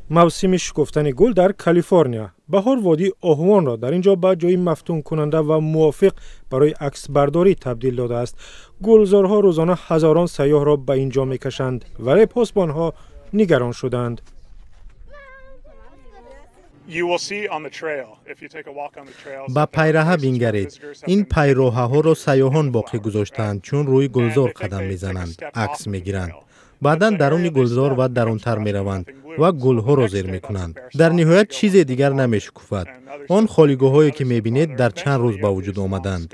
Мавсими шукуфтани гул дар Калифорния. Баҳор водии оҳувонро дар ин ҷо ба ҷои мафтункунанда ва мувофиқ барои аксбардорӣ табдил додааст. Гулзорҳо рӯзона ҳазорон сайёҳро ба ин ҷо мекашанд, вале посбонҳо нигарон шуданд. Ба пайраҳа бингаред. Ин пайроҳаҳоро сайёҳон боқӣ гузоштаанд, чун рӯи гулзор қадам мезананд, акс мегиранд. Баъдан даруни гулзор ва дарунтар мераванд ва гулҳоро зер мекунанд. Дар ниҳоят чизе дигар намешукуфад. Он холигоҳҳое ки мебинед, дар чанд рӯз ба вуҷуд омаданд.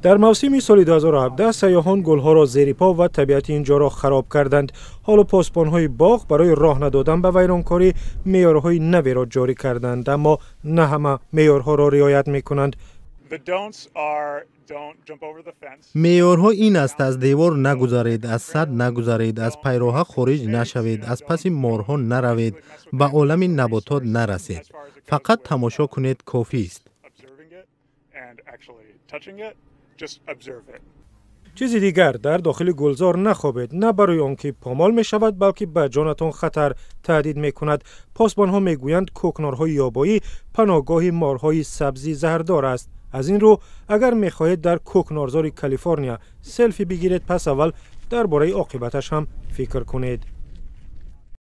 Дар мавсими соли 2017 сайёҳон гулҳоро зери по ва табиати ин ҷоро хароб карданд. Ҳоло посбонҳои боғ барои роҳ надодан ба вайронкорӣ меъёрҳои наверо ҷорӣ карданд, аммо на ҳама меъёрҳоро риоят мекунанд. Меъёрҳо ин аст: аз девор нагузаред, аз сад нагузаред, аз пайроҳа хориҷ нашавед, аз паси морҳо наравед, ба олами наботот нарасед. Фақат тамошо кунед, кофист. Чизи дигар, дар дохили гулзор нахобед, на барои он ки помол мешавад, балки ба ҷонатон хатар таҳдид мекунад. Посбонҳо мегӯянд, кӯкнорҳои ёбоӣ паноҳгоҳи морҳои сабзи заҳрдор аст. Аз ин рӯ, агар мехоҳед дар кӯкнорзори Калифорния селфи бигиред, пас аввал дар бораи оқибаташ ҳам фикр кунед.